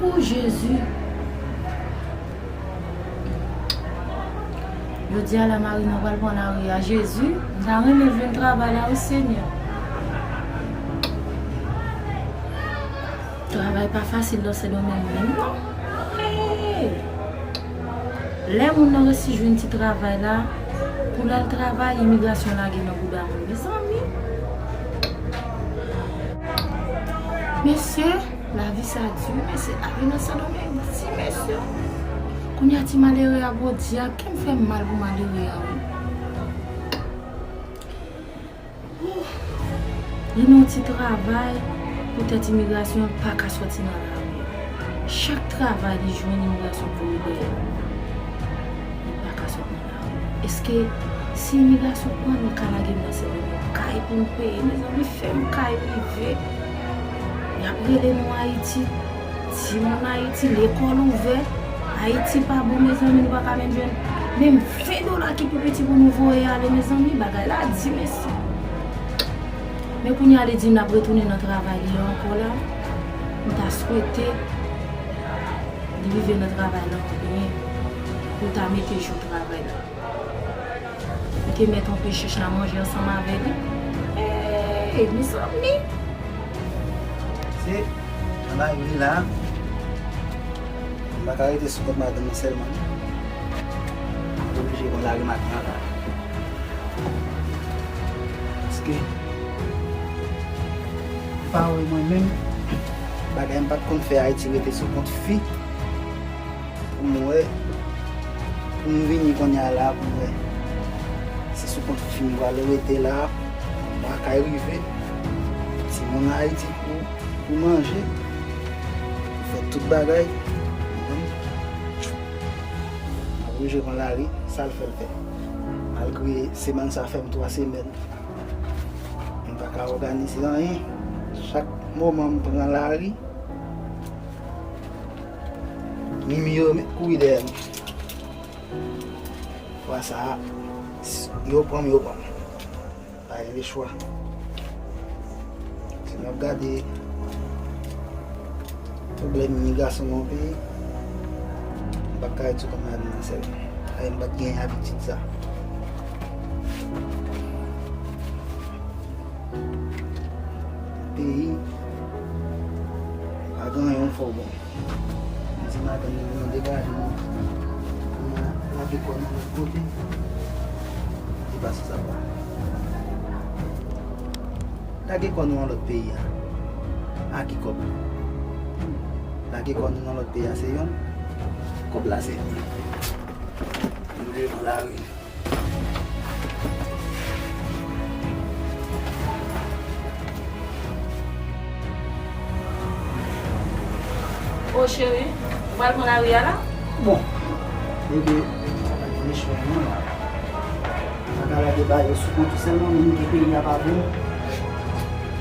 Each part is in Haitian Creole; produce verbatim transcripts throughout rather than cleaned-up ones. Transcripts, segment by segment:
O Jezi! Jodi a la, Marina pral pran lari a. Jezi, m ta renmen jwenn travay la wi, Senyè. Travay pa fasil nan Sendomeng menm non. Hey! Lè moun nan resi jwenn ti travay la, pou l al travay, imigrasyon lage nan bouda moun. Mezanmi! Mesye, lavi sa di, mesye, lavi nan Sendomeng di, mesye. Kounye a ti malere a, Bondye a, kè m fè m mal pou malere a, wi. Li nan yon ti travay, poutèt imigrasyon, l pa ka sòti nan lari a. Chak travay li jwenn, imigrasyon kouri dèyè l. Li pa ka sòti nan lari a. Èske si imigrasyon pran, li ka lage m nan sèl yon kay pou m peye? Mezanmi, fè m kay rive. Y ap rele nou Ayiti. Timoun Ayiti, lekòl ouvè. Ayiti pa bon, mezanmi, nou pa ka menm jwenn menm ven dola ki pi piti pou nou voye ale, mezanmi, bagay la di, mesye. Men kounye a, li di n ap retounen nan travay li ankò la. M ta swete li rive nan travay la byen, pou l ta mete jou travay la. Li te mèt anpeche chèch la manje ansanm avè li. Hey, mezanmi! Se, ann arive la. M pa ka rete sou kont madanm nan sèlman non. M oblije pran lari maten an la. Paske, pa wè mwen menm, bagay m pa t konn fè Ayiti, rete sou kont fi. Pou m wè, pou m vini kounye a la, pou m wè si sou kont fi m pral rete la, mwa kay rive, timoun Ayiti pou, pou manje, pou fè tout bagay. M oblije pran lari, sa l fè l fè. Malgre semèn sa fè m twa semèn, m pa ka òganize anyen. Chak moman m pran lari, Mimi yo met kouri dèyè m. Fwa sa a, yo pran m, yo pran m. Pa gen lechwa. Si n ap gade pwoblèm imigrasyon nan yon peyi, m p ap ka ret sou kont madanm nan sèlman. Paske m pa t gen abitid sa. Peyi pa gen anyen w fè w bon. Men se madanm nan, nou degaje nou, nou lage kò nou lòt kote. Se pa sa sa va. Lage kò nou nan lòt peyi a. A ki kòb? Lage kò nou nan lòt peyi a, se yon kòb la, se nou leve nan lari. O cheri, ou pral pran lari a la? Bon, bebe, pa gen chwa non la. Pa ka lage bagay yo sou kont ou sèlman, menm ke peyi a pa bon.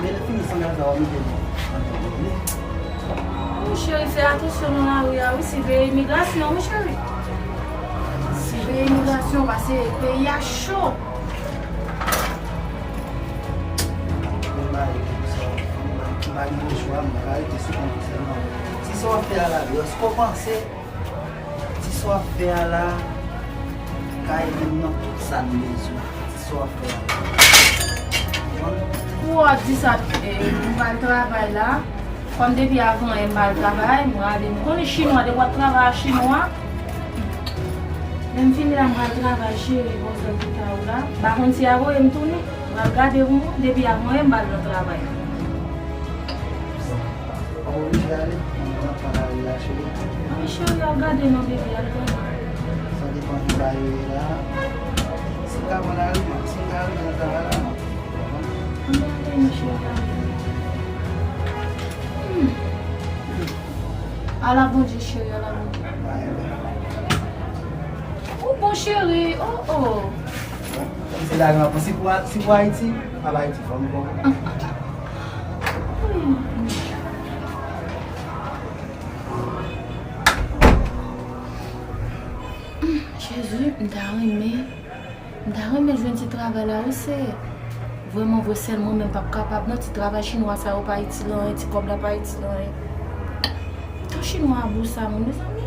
Men lè fini san gaz la, w ap mete nou ann pwoblèm wi. Mon cheri, fè atansyon nan lari a wi, siveye imigrasyon wi cheri. Siveye imigrasyon, paske peyi a cho. Mwen ba yo pou sa, m pa gen lechwa, m pa ka rete sou kont ou sèlman. Ti sa w ap fè a la, èske w panse ti sa w ap fè a la ka ede m nan tout sa m bezwen? Sa w ap fè a? Pou w ap di sa, eh, m pral travay la. Kòm depi avan yè m pral travay, m rale, m konnen chinwa, depi w ap travay ak chinwa. Lè m fini la, m pral travay, cheri, bonsè pou ta ou la. M pa konn si y a voye m tounen. M pral gade pou mwen, depi avan yè m pral nan travay. Ou oblije ale, mwen ap pale a cheri. Ann cheri, al gade non bebe, al gade. Sa depann de bagay yo ye la. Si m ka pran lari, si m ka rive nan travay la, non. Ann ale non cheri, al gade. Hmm. Ala Bondye cheri, ala Bondye. Ou bon cheri, oh oh. Se la gen anpil. Si pou, si pou Ayiti, pa pa Ayiti, fò m bon. Jezi, m ta renmen, m ta renmen jwenn ti travay la wi Seyè. Vrèman vre sèl mwen menm p ap kapab non, ti travay chinwa sa yo pa itil anyen, ti kòb la pa itil anyen. Tan chinwa a bousa moun mezanmi.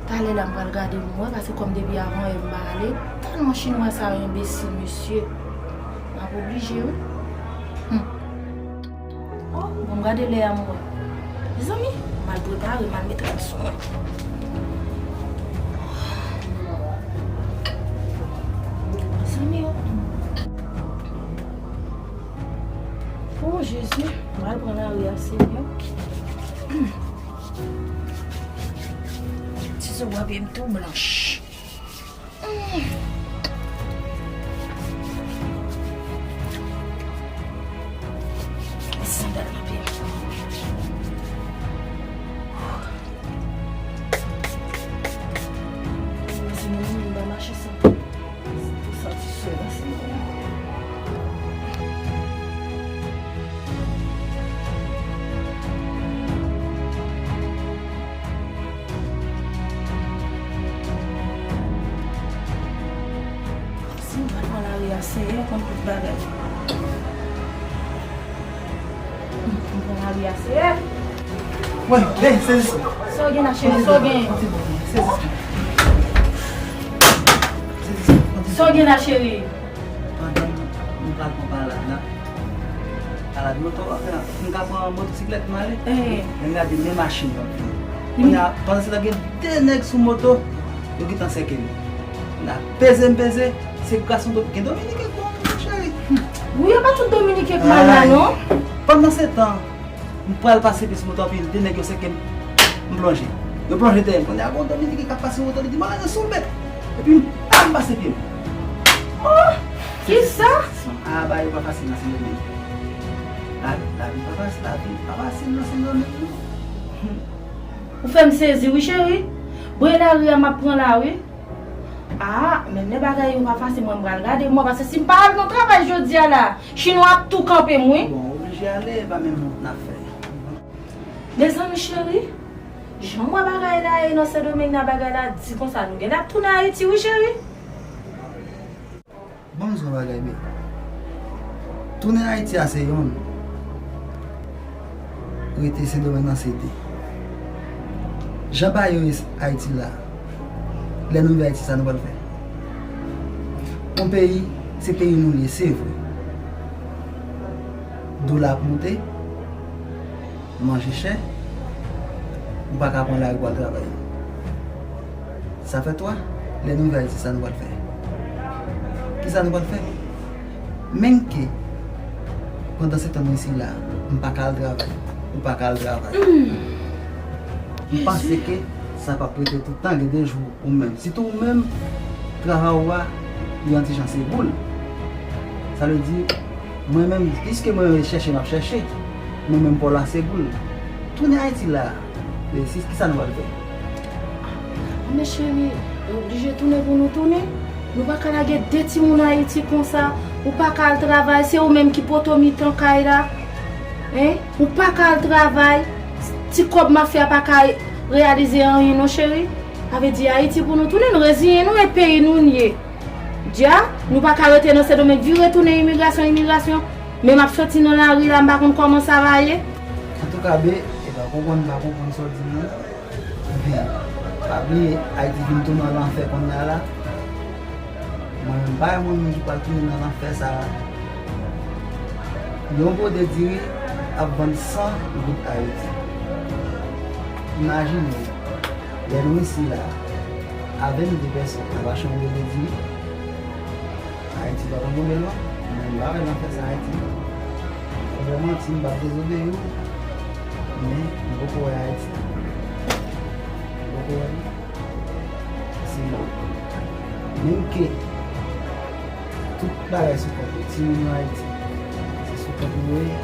Talè la m pral gade m wè, paske kòm depi avan yè m pa ale, tèlman chinwa sa yo enbesil mesye. M ap oblije wi. Hmm. Oh, bon, m gade lè a m wè. Mezanmi, m al prepare, m al mete rad sou mwen. Mezanmi, oh. Oh, Jezi, m al pran lari a, Senyè. Ti zo bwa pye m tou blanch. Sandal nan pye m. Mezanmi, m pa mache san, pou santi swe nan sèl mwen. Si m pa pran lari a, Senyè konn tout bagay. M pran lari a, Senyè. Wè, hey, sezi sa. Sa w gen la, cheri? Sa w gen? Sezi sa. Sezi sa. Sa w gen la, cheri? Pandan nou pral pran palad la, palad moto w ap fè a, m ka pran motosiklèt m ale? Eh. Lè m gade men machin yo ap vini. Kounye a, pandan se tan gen de nèg sou moto, yo gentan sèke m. Kounye a, peze m peze, se gras moto, gen Dominiken k pran m, cheri. Wi, yo pa tout Dominiken k mal la, non. Pandan se tan, m pral pase pye sou moto anpil, de nèg yo sèke m, m plonje. Yo plonje dèyè m. Kounye a, gon Dominiken k ap pase moto, li di, "Malade, sou bèt." Epi m, pa m pase pye m. Oh, kisa? Ah, bagay yo pa fasil nan Sendomeng. Lavi, lavi pa fasil, lavi pa fasil nan Sendomeng, non. Ou fè m sezi, wi, cheri. Bren lari a, m ap pran la, wi. Ah, men lè bagay yo pa fasil, mwen m pral gade mwen, paske si m pa al nan travay jodi a la, chinwa ap tou kanpe m, wi. Bon, ou oblije ale, e pa menm wont n ap fè. Mezanmi cheri, jan m wè bagay la ye nan Sendomeng nan, bagay la di konsa, nou gen n ap tounen Ayiti, wi, cheri. Ban m di w yon bagay, men. Tounen Ayiti a se yonn, rete Sendomeng nan se de. Jan bagay yo ye Ayiti la, lè nou rive Ayiti, sa nou pral fè? Yon peyi, se peyi nou l ye, se vre. Dola ap moute, manje chè, ou pa ka pran lari pou al travay. Sa fè twa, lè nou rive Ayiti, sa nou pral fè? Kisa nou pral fè? Menm ke, pandan se tan mwen isi la, m pa ka al travay, ou pa ka al travay. M panse ke sa p ap rete tout tan, gen de jou ou menm. Sitou ou menm, travay ou a, li yon ti jan se boul. Sa vle di, mwen menm, piske mwen menm chèche, m ap chèche. Mwen menm, pa w la se boul. Tounen Ayiti la, e si, kisa nou pral fè? Men cheri, nou oblije tounen pou nou tounen. Nou pa ka lage de timoun Ayiti konsa. Ou pa ka al travay, se ou menm ki poto mitan kay la. Hein? Ou pa ka al travay. Ti kòb m ap fè a pa ka reyalize anyen non cheri. Sa vle di Ayiti pou nou tounen, nou reziyen nou e peyi nou n ye. Dja, nou pa ka rete nan Sendomeng, vire tounen imigrasyon, imigrasyon. Men m ap soti nan lari la, m pa konn kòman sa va ye. Antouka, be, e pa konprann, m pa konprann sa w di m nan. Epi, pa bliye, Ayiti vin tounen an lanfè kounye a la. Mwen menm, pa yon moun ki pral tounen nan lanfè sa a. Yon pote diri ap vann san goud Ayiti. Imajine, lè nou isi la, a vennde pèsòn, n ap achte yon pote diri. Ayiti pa konn konbyen lwa, men m pa wè lanfè sa Ayiti. Vrèman, si m p ap dezobeyi w, men m poko wè Ayiti. M poko wè li. Se menm ke tout bagay sou kont ou, timoun yo Ayiti, se sou kont nou ye,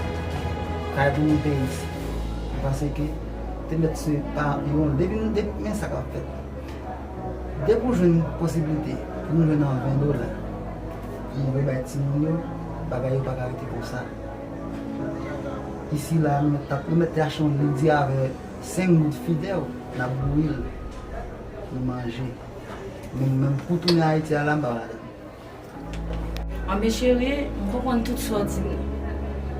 kay pou moute isi. Paske te mèt se pa yon, depi nou, depi, men sa k ap fèt. Depi w jwenn posiblite pou nou jwenn yon ven dola, pou nou rebay timoun yo, bagay yo pa ka rete konsa. Isi la, nou mèt t ap, nou mèt te achte yon lidye avè senk goud fidèl, n ap bouyi l, nou manje. Men, men pou tounen Ayiti a la, m pa ladan. Anben cheri, m konprann tout sa w di m nan.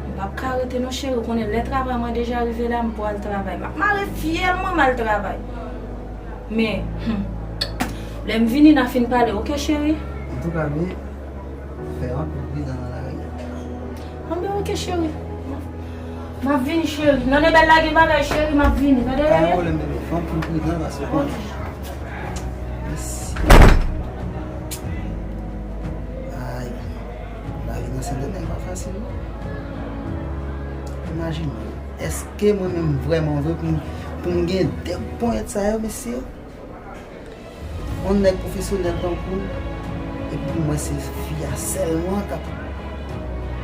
M p ap ka rete non cheri, ou konnen lè travay mwen deja rive la, m pral travay. M ap mare fyèl mwen, m al travay. Men, hmm, lè m vini, n a fin pale, oke cheri? Antouka, men, fè anpil pridan nan lari a. Anben, oke cheri. M ap vini, cheri. Nan Lebèl la gen bagay, cheri, m ap vini. Tande, bebe? Pa gen pwoblèm, bebe. Fè anpil pridan, paske w konnen. Mèsi. Ay, lavi nan Sendomeng pa fasil, non. Imajine, èske mwen menm vrèman vre pou m, pou m gen de ponyèt sa yo, mesye? Yon nèg pwofesyonèl tankou m, epi pou mwen se fi a sèlman k ap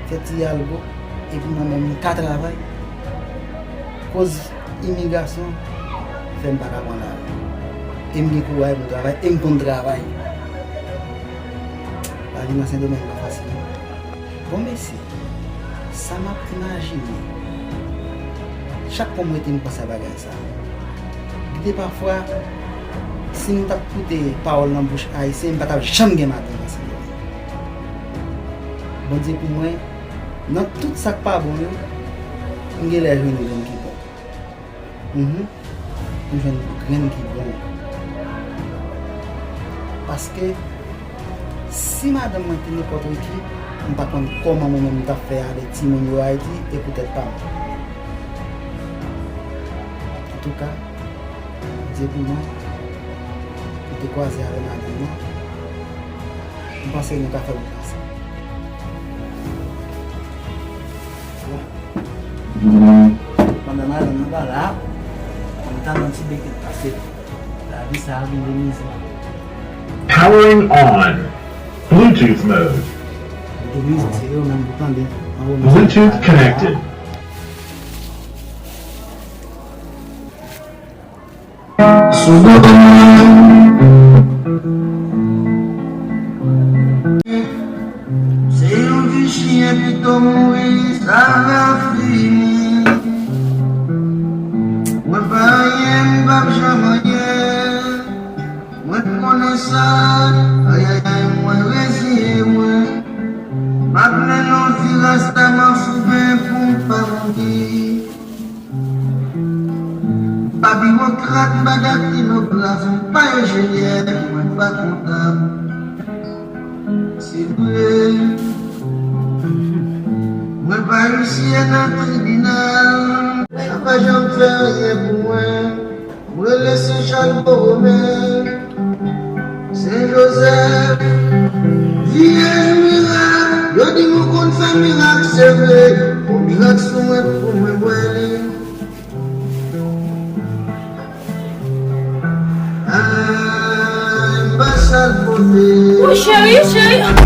fè ti algo, epi mwen menm m ka travay. Koz imigrasyon fè m pa ka pran lari. E m gen kouray pou m travay, e m konn travay. Lavi nan Sendomeng pa fasil, non. Bon, mesye, sa m ap imajine, chak fwa m rete m panse a bagay sa. Gen de pafwa, si m t ap koute pawòl nan bouch Ayisyen, m pa t ap janm gen maten nan Sendomeng. Bondye pou mwen, nan tout sa k pa bon yo, m gen lè jwenn grenn ki bon. Mhm. M jwenn grenn ki bon. Paske, si madanm mwen te nenpòt ki, m pa konn kòman mwen menm m t ap fè avèk timoun yo Ayiti e pou tèt pa m. Antouka, Bondye pou mwen, m te kwaze avè madanm mwen, m panse nou ka fè wout la ansanm. Pandan madanm nan pa la, m ta nan ti beken pase. Lavi sa a vin de mizè. Powering on. Bluetooth mode. Mete mizè, se yo menm pou tande. Anwo mizè. Bluetooth connected. Sou do mwen. Se yon vi chyen pito mouri, sa va fini. Mwen pa anyen, m p ap janm anyen. Mwen konnen sa, ayayay, mwen reziye mwen. M ap mennen yon vi rasta m anfouben pou m pa mouri. M pa biwokrat, m pa daktilograf, m pa enjenyè, mwen pa kontab. Se vre, mwen pa isye nan tribinal, sa pa janm fè anyen pou mwen. M rele Sen Chal Bòwomè, Sen Jozèf, Vyèj mirak. Yo di m ou konn fè mirak, se vre. Fè mirak sou mwen pou mwen bwè li. Ay, m pa sal pote. Wi, cheri, cheri.